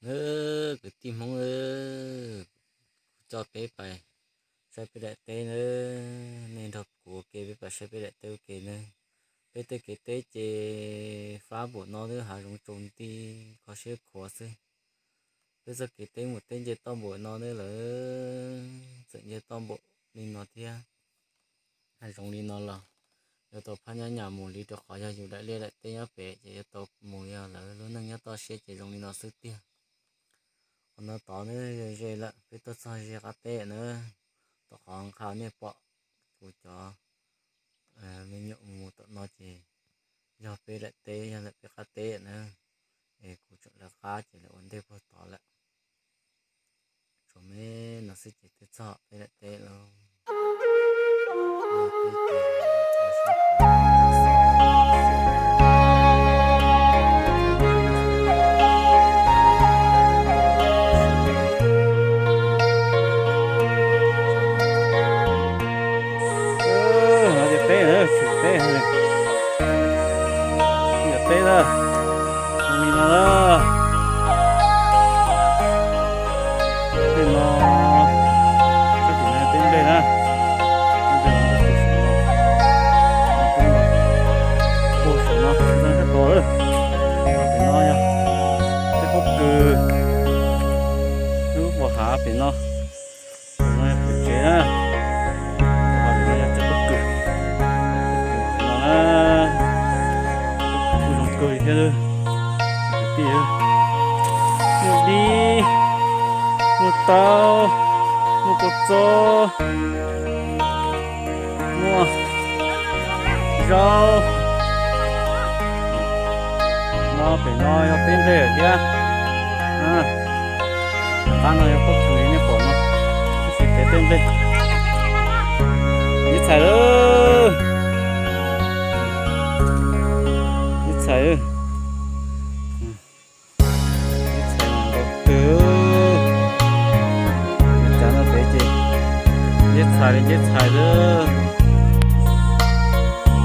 Kwv tij Hmoob, kuv coj peb pais saib peb daim teb na. Nej nrog kuv ua ke peb pais saib peb daim teb ua ke na. Peb tej kev teb ces fab npaum no twb hav zoov tsaus nti, kho siab khuav xwb. Peb txoj kev teb mus teb nce toj npaum no ne lawm, txawm nce toj npaum li no thiab, hav zoov li no los yuav tau phab nyab nyas mus li, rau qhov yog yus daim liaj daim teb nyob pem ces yuav tau mus, yog lawv lub neej nyob toj siab ces zoo li no xwb tiag. Qhov no tod ne, ze lawm, peb tuaj txog ze qab teb na. Rau qhov nqa nej pom kuv cov me nyuam mus tom no ces yog peb daim teb, yog lawm peb qab teb na. Es kuv tseem lawv qab ces lawv ua ntej puag tod lawm. Tsuas me no xwb ces twb txog peb daim teb lawm. Teb, teb, teb na, li no na. Tej no, teb tim no teb nplej na. Teb nplej no, puag saum no tsis tau sab tod. Tim no yog tej pob kws, lub vos hav tim no. Tim no yog pem tsev na. Tim no yog cov pob kws. Tim no na, kuj zoo kawg li thiab. Kwv tij, muaj dib, muaj taub, muaj kua txob, muaj zaub. No pem no yog teb nplej lawm thiab. Tom qab no yog pob kws nej pom no, tab sis pem teb nplej. Ib txhais lawm, ib txhais. Ib txhais nkaus twg, cav no pem ces nceb txhais li nceb txhais xwb.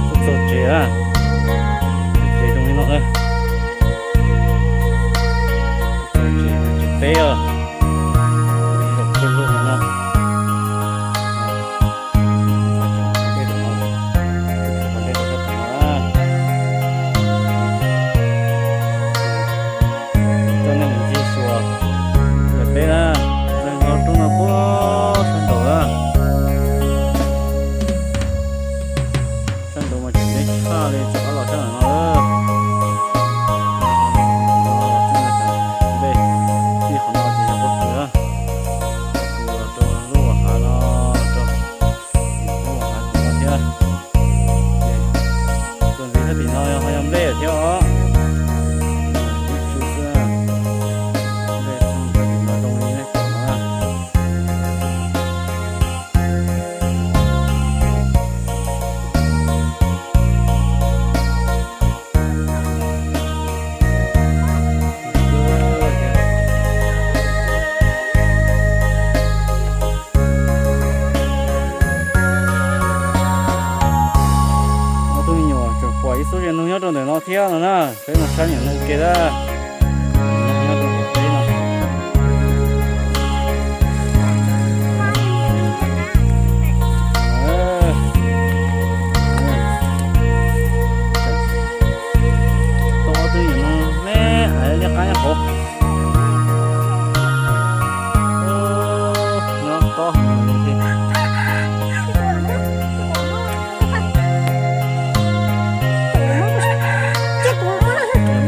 Tuaj txog tsev, tsev zoo li no na. Tsev teb os, zaum pawg lug no. Coj nej mus ncig xyuas daim teb na, no roob no puag sab nraud na. Sab nraud mas tseem deb tshaj li, tseem rov los sab nraud no. Nplej, txij qhov no ces yog pob kws, pob kws los rau lub hav no, rau lub hav tim no thiab. Ces tuaj ntxiv sab tim no ho yog nplej thiab os. Ib tsu xwb, nplej tim no zoo li nej pom no na. Ob tug me nyuam tseem pom ib xub ze noog nyob rau ntawm no thiab no na, peb mus saib nyuam noog ua ke na. Nyob rau pem teb no. Tau ob tug nyuam noog me aiv liab qab nyob hauv. Nyob tob heev li thiab.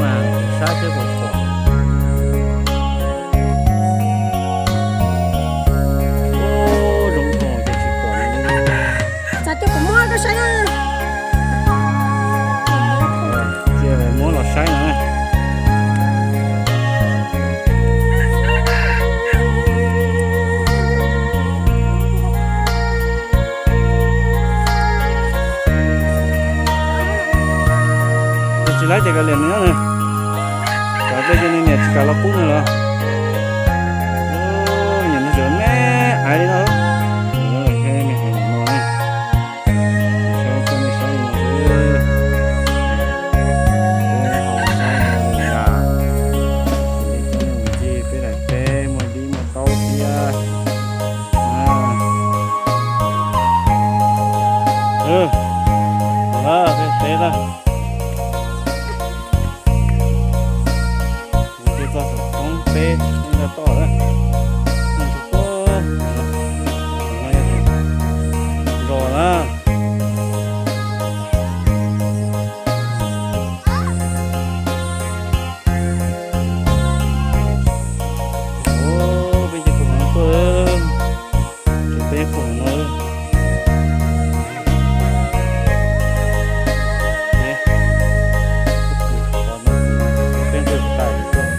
Mas saib seb puas pom. Ub, zoo nkoos ces tsis pom li. Txog coj kuv muab koj saib na. Cia lawv muab los saib no na. Tsis laib ces kav liam nws nyob nws. Tsam tej ces nws niam tsis kam los pub nws los. Niam nws tseem me aiv li no. Saib coj nej saib li no xwb. Peb ho saib no li na. Cia li coj nej mus ncig Poob peb nta toj lawm. Zos na. Peb cov pug no tuaj, peb pug no. Peb nqis tas tuaj,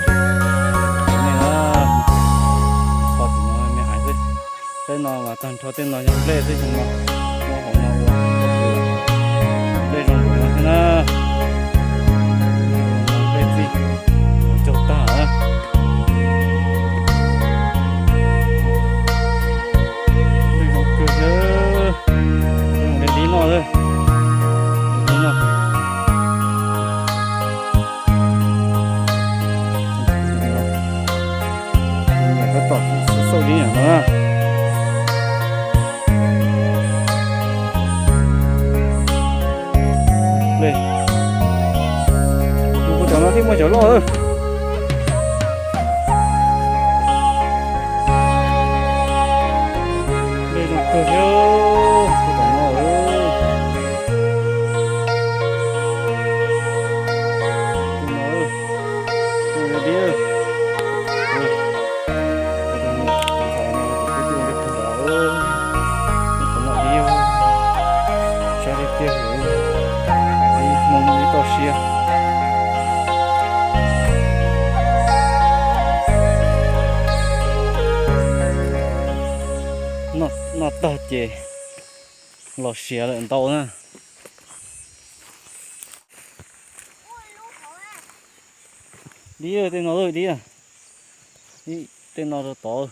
nej na, qhov tim no me hais xwb. Tej no mas tag nrho tej no yog nplej xwb xyoo no. Muab hauv no ua nplej zoo npaum no thiab na. Nplej txij caug tag na. Nplej zoo kawg thiab. Mus de dib noj xwb. Dib noj. Tab tom xauj dib no na. Kuv cov no thiaj muaj cov loj. Nplej zoo kawg thiab, kuv tom no. Tus no, tus no dib. Tus ntxhais no tus twb tuaj nrog kuv nrad, tus no dib. Sab tiag tiag, ib hmoob ib toj siab. Noj tag ces los siav lawm ntau na. Dib, tej no dib, tej no rau tod.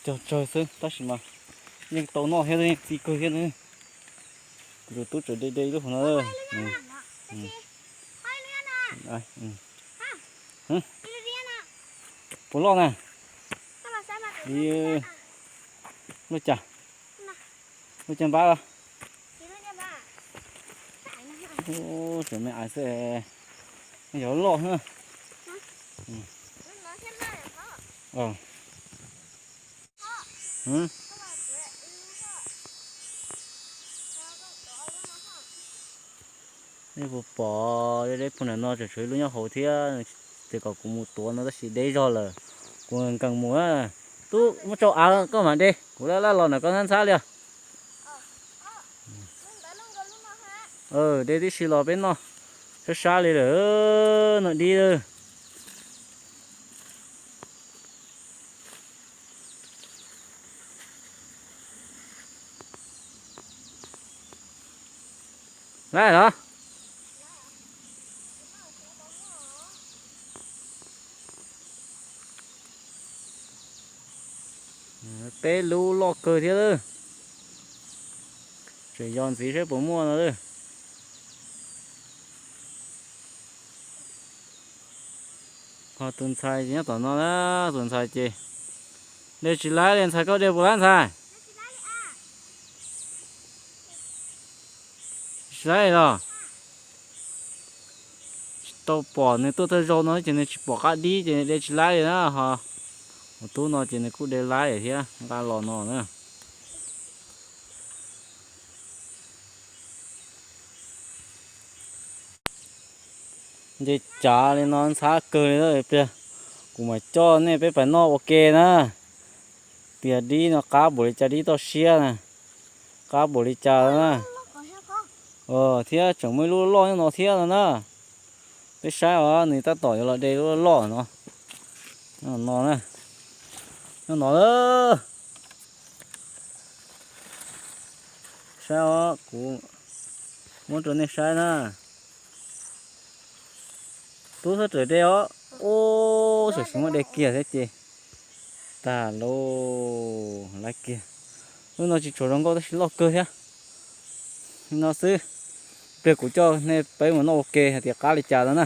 Cog tsawg xwb tab sis mas yeej tau noj thiab, yeej txi kawg thiab. Kuv tus tub tseem de de ib lub hauv no. Puas loj na? Lub cas? Lub cas npab los? Tseem me ais xwb, yog loj na. Nej puas pom, deb deb puag nram no tseem tshuav ib lub nyob hauv thiab, ces kom kuv mus tuav no tab sis deb zog lawm, kuv nkees mus. Tub muab tso av koj mam de, kuv laj laj los ntawm koj ntxhab ntxhab li os. De tib si los peb noj sab sab li lawm, noj dib. Laib los? Peb lub loj kawg thiab lawm. Tseem yos ntxiv saib puas muaj no lawm. Ho tus ntxhais nyob tom no na, tus ntxhais ces de tsis laib li. Ntxhais, koj de puas laib ntxhais? Tsis laib los? Tsis tau pom, nws tuaj thawj zaug no ces nws tsis pom qab dib ces nws de tsis laib li na. Ho tus tub no ces nws kuj de laib thiab, nqa los no na. Nce cav li no ntxhab kawg li, pliag kuv mam coj nej peb pais noj ua ke na. Tias dib no qab npaum li cas, dib toj siab na, qab npaum li cas na. Thiab tseem muaj ib lub loj nyob no thiab no na. Peb saib os, nws tab tom yuav los de lub loj no. Nyob no na, nyob no. Saib os, kuv muab rau nej saib na. Tub txhob rawm de os. Ub, tam sim muab de kiag thiab ces tag lauj, laib kiag. Lub no tsis tshua zoo nkauj tab sis loj kawg thiab. Li no xwb, pliag kuv coj nej peb mus noj ua ke hais tias qab li cas no na.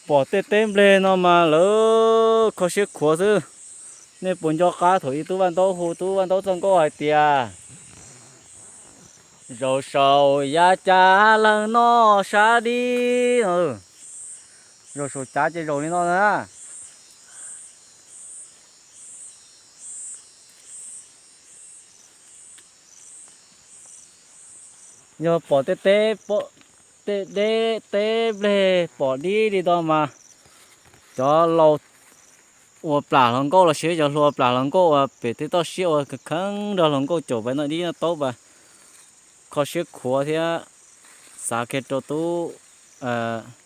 Pom tej teb nplej no mas lawv kho siab khuav xwb. Nej puas nco qab thaum ub Tub Vaj Ntaub hu Tub Vaj Ntaub txoj nkauj hais tias, zaum saum yav cas leej noj sab dib no. Zaum saum cav ces zaum li no na. Yog pom tej teb, tej deb teb nplej pom dib li no mas cov laus ua plam hluas nkauj los sis cov hluas plam hluas nkauj uas pem tej toj siab ua kheev nrog hluas nkauj caum pais noj dib noj taub pais kho siab khuav thiab xav kiag rau tub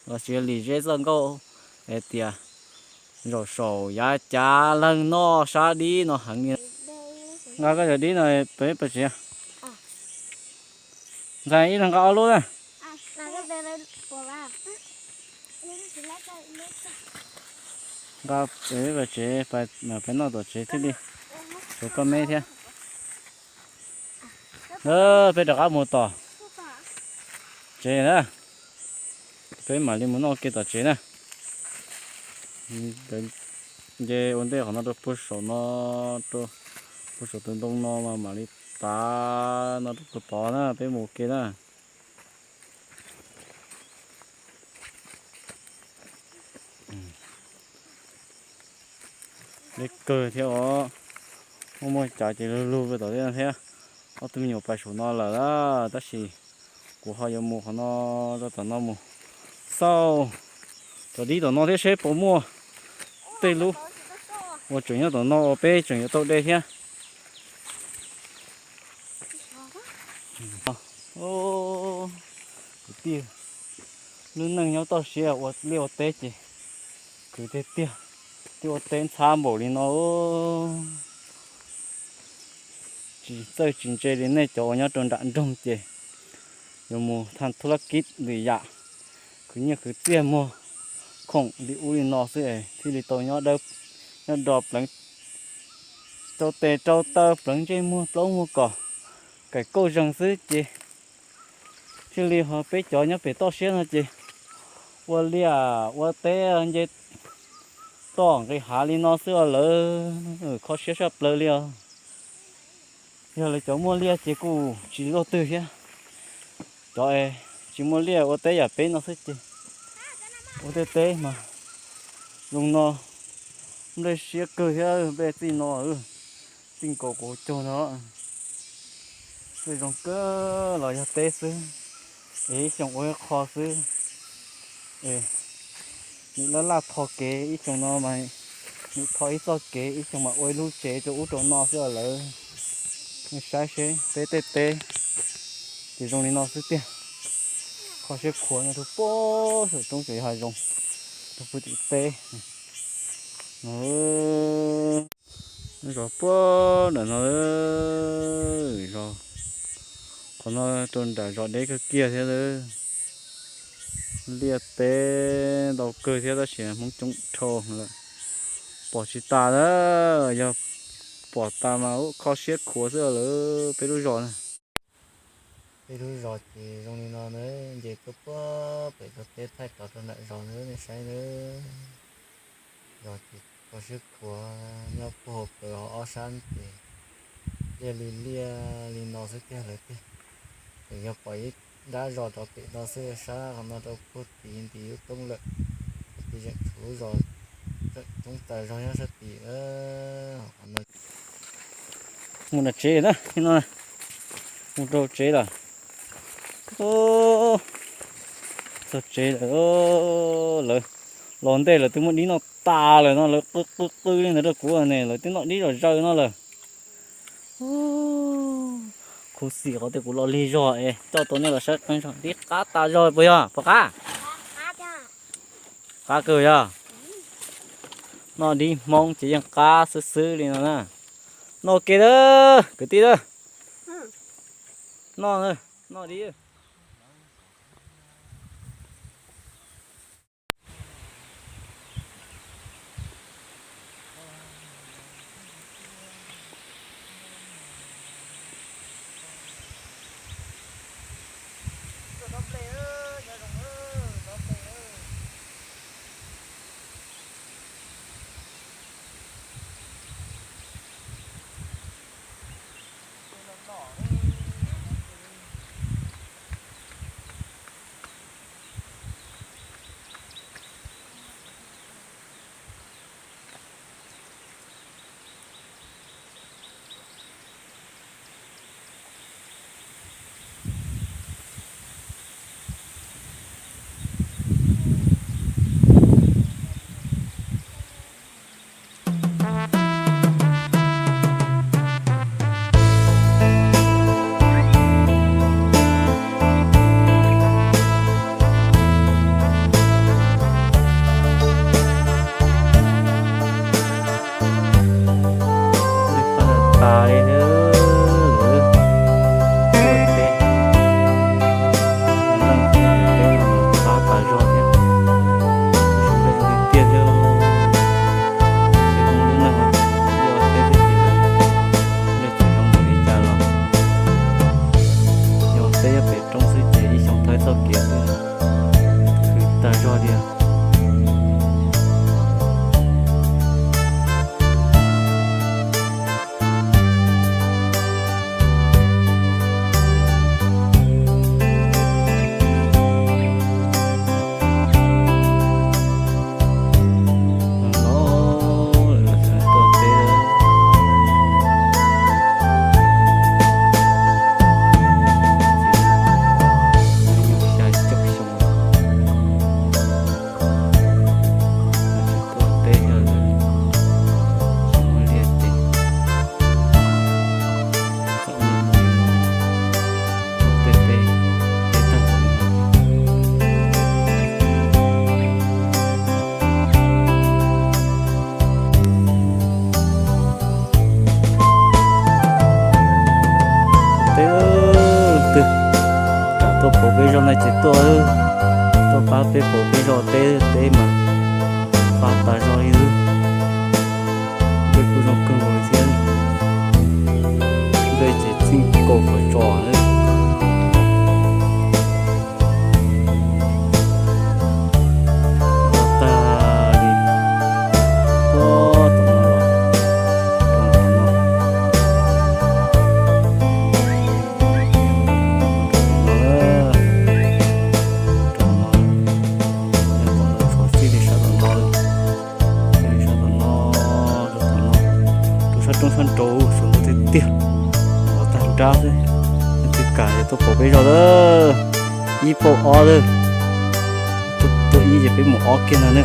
los sis Lis Zeb txoj nkauj hais tias zaum saum yav cav leej noj sab dib no heev li. Nqa koj cov dib no pem pais tsev. Ntxhais ib leeg nqa ob lub na. Nqa pem pais tsev, peb noj tom tsev thiaj li tshuav koj me thiab. Peb rov qab mus tom tsev na. Peb mam li mus noj ke tom tsev na. Nce ua ntej qhov no rau puag saum no, rau puag saum tus ntoo no mas mam li tav no rau puag tod na, peb mus ua ke na. Deb kawg thiab os. Muaj muaj cav ces lug lug rau tom tej no thiab. Ob tug me nyuam pais saum no lawm, tab sis kuv ho yuav mus qhov no, rau tom no mus xauj cov dib tom no thiab seb puas muaj tej lub uas tseem nyob tom no uas peb tseem yuav tau de thiab. Kwv tij, lub neej nyob toj siab ua liaj ua teb ces khwv tiag tiag, twb ua teb ntxhab npaum li no. Tsis txawj tsis ntse li nej cov uas nyob rau nram nroog ces yuav mus thaj thub lab kib lwm yam, khwv nyiaj khwv txiaj muag khoom li ub li no xwb thiaj li tau nyob dawb, nyob do pleev rau tes rau taw, pleev ntsej muag plaub muag kom kaim kauj zeeg xwb ces thiaj li ho peb cov nyob pem toj siab no ces ua liaj ua teb nce toj nqis hav li no xwb os lawm, kho siab saj plaws li os. Yog lawv cov muaj liaj ces kuj tsis luaj twg thiab, cov es tsis muaj liaj ua teb yam peb no xwb ces ua tej teb mas zoo no, nplej siab kawg thiab nplej txij no, txij nkaus kuv caug no, nplej zoo kawg los yog teb xwb, es ib xyoos ua ib qho xwb. Nim laj laj tho kev ib xyoos no mas nim tho ib txoj kev, ib xyoos mas ua ib lub tsev rau ub rau no xwb os lawm. Nej saib seb peb tej teb ces zoo li no xwb tiag. Kho siab khuav no rau puag saum roob tseem yog hav zoov, rau puag tim teb no. Zos puag nram no, zos qhov no rau nram zos deb kawg kiag thiab. Liaj teb ntau kawg thiab tab sis Hmoob coob dhau lawm, pom tsis tas na. Yog pom tas mas kho siab khuav xwb lawm peb lub zos na. Peb lub zos ces zoo li no na, nce tuaj puag pem tog teb thaij tod rau nram zos na nej saib na. Zos ces kho siab khuav nyob puag hauv plawv hauv ob sab ces liaj li liaj li no xwb tiag lawm tiag. Tseem yog pom ib nrab zos rov pem no xwb, sab qhov no rau puag tid nti lub roob lawm. Qhov tid tseem tshuav lub zos, tseem tsoob tas zog nyob sab tid. Mus nram tsev na, mus rau tsev lawm. Txog tsev lawm, lawv los ntej lawv twb muab dib noj tas lawm no, lawv qw qw qw li ntawd rau kuv ne, lawv twb noj dib zom zaws no lawm. Khuv xim qhov tias kuv los lig zog es coj tau nej los saib qeeb zog, dib qab tas zog puas yog? Puas qab? Qab kawg yog. Noj dib Hmoob ces yeej qab xwb xwb li no na. Noj ua ke lawm kwv tij lawm. Noj, noj dib. Peb zos teb, teb mas fab tas zog li xwb. Dej kuj zoo kawg nkaus li thiab. Dej ces txij kaum qhov tsos lawm. Tag li, puag tom no los, rau nram no, rau nram no, nej pom no tshuav txij li sab tom no, txij li sab tom no, rau tom no, rau sab roob sab nraud tshuav ntau tiag tiag. Ob tag nrab xwb, nej twb kam es tuaj pom peb zos lawm. Ib pauj ob lawm, tuaj ib ces peb mus ob kiag ntag ne.